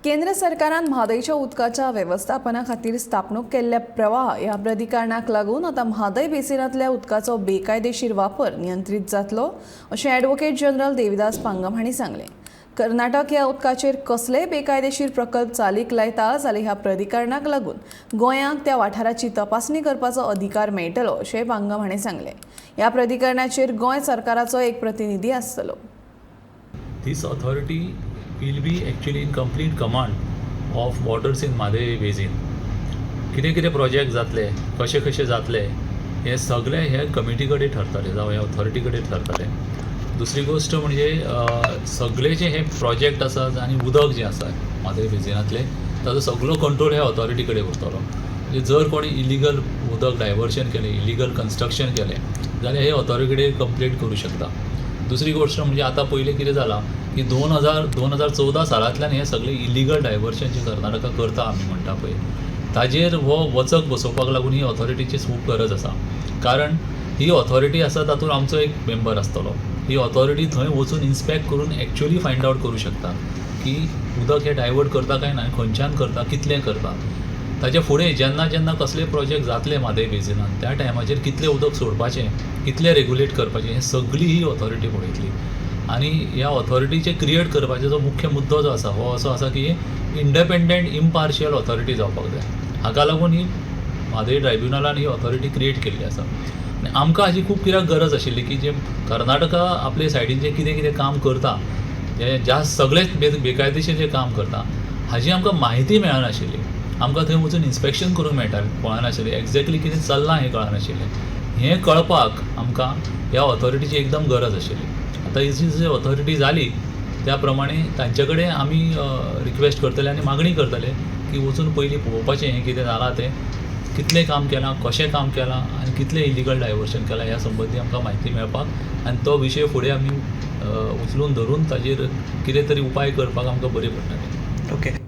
केंद्र सरकारान म्हादयच्या उदकाच्या वेवस्थापना खातीर स्थापणूक केल्ल्या प्रवाह ह्या प्राधिकरणाक लागून आतां म्हादय बेसिनांतल्या उदकाचो बेकायदेशीर वापर नियंत्रीत जातलो, अशें ॲडव्होकेट जनरल देविदास पांगम हांणी सांगलें. कर्नाटक ह्या उदकाचेर कसलेय बेकायदेशीर प्रकल्प चालीक लायता जाल्यार ह्या प्राधिकरणाक लागून गोंयांक त्या वाठाराची तपासणी करपाचो अधिकार मेळटलो, अशें पांगम हांणी सांगलें. ह्या प्राधिकरणाचेर गोंय सरकाराचो एक प्रतिनिधी आसतलो. This authority will be actually in complete command of waters in Mhadei basin. कितें कितें प्रोजेक्ट जातले, कशे कशे जातले, हे सगळे हे कमिटी कडेन ठरतले जावं ह्या ऑथॉरिटी कडेन ठरतले. दुसरी गोश्ट म्हणजे सगळे जे हे प्रोजेक्ट आसात आनी उदक जें आसा म्हादय बेजिनांतलें, ताजो सगळो कंट्रोल ह्या ऑथॉरिटी कडेन उरतलो. म्हणजे जर कोणी इलिगल उदक डायवर्शन केलें, इलिगल कन्स्ट्रक्शन केलें जाल्यार हे ऑथॉरिटी कडेन कंप्लेंट करूं शकता. दुसरी गोश्ट म्हणजे आतां पयलीं कितें जालां की 2014 सालांतल्यान हे सगळे इलिगल डायवर्शन जे कर्नाटका करता आमी म्हणटा पळय, ताजेर हो वचक बसोवपाक लागून ही ऑथॉरिटीची खूब गरज आसा. कारण ही ऑथॉरिटी आसा, तातूंत आमचो एक मेंबर आसतलो. ही ऑथॉरिटी थंय वचून इन्स्पेक्ट करून एक्चुअली फायंड आवट करूं शकता की उदक हें डायवर्ट करता काय ना, खंयच्यान करता, कितलें करता. ताच्या फुडें जेन्ना जेन्ना कसले प्रोजेक्ट जातले म्हादय बेजिनान, त्या टायमाचेर कितलें उदक सोडपाचें, कितलें रेगुलेट करपाचें, हें सगळी ही ऑथॉरिटी पळयतली. आनी ह्या ऑथॉरिटीचे क्रिएट करपाचो जो मुख्य मुद्दो जो आसा, हो असो आसा की इंडपेंडंट, इम्पार्शियल ऑथॉरिटी जावपाक जाय. हाका लागून ही म्हादय ट्रायब्युनलान ही ऑथॉरिटी क्रिएट केल्ली आसा. आनी आमकां हाजी खूब कित्याक गरज आशिल्ली की जे कर्नाटका आपले सायडीन जें कितें कितें काम करता, जें जास्त सगळेच बेकायदेशीर जें काम करता, हाजी आमकां म्हायती मेळनाशिल्ली. आमकां थंय वचून इन्स्पेक्शन करूंक मेळटा कळनाशिल्लें, एग्जॅक्टली कितें चल्लां हें कळनाशिल्लें. हें कळपाक आमकां ह्या ऑथॉरिटीची एकदम गरज आशिल्ली. आतां ही जी ऑथॉरिटी जाली, त्या प्रमाणे तांचे कडेन आमी रिक्वेस्ट करतले आनी मागणी करतले की वचून पयलीं पळोवपाचें हें कितें जालां तें, कितलें काम केलां, कशें काम केलां आनी कितलें इलिगल डायवर्शन केलां, ह्या संबंदी आमकां म्हायती मेळपाक आनी तो विशय फुडें आमी उचलून धरून ताजेर कितें तरी उपाय करपाक आमकां बरें पडटलें. ओके.